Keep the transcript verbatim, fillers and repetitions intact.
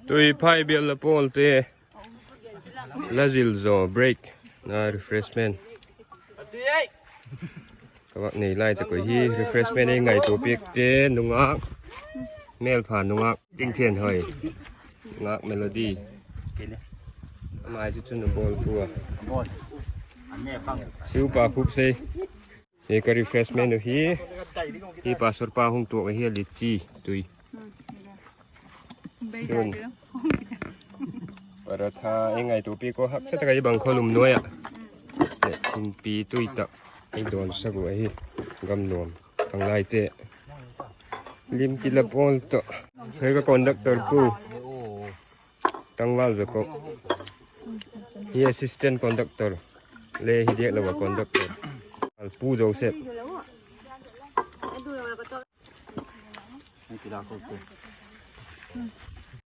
Tuiphai bial la pawlte. La zil zaw break. Na refreshment. Ka vak nei lai tak uh hi refreshment ei ngaitua piakte nungak. Mêlpha nungak Tingthianhoi. Nungak Melody. Amai chu chun a bawl pua. Siupa Phupsei. Hi ka refreshment uh hi. Hi pastor pa hung tuak ahi a, litchi tui. Paratha ei ngaitua piak uh, haksa tak ah i bang khaw lum nuai ah. Thingpi tui tak ei dawnsak uh ahi. Gam nuam ang laite. Lim kila pawl tawh. Hei ka conductor pu. Tangval Jacob. Hi assistant conductor. Le hi diak lo a conductor. Pu Joseph.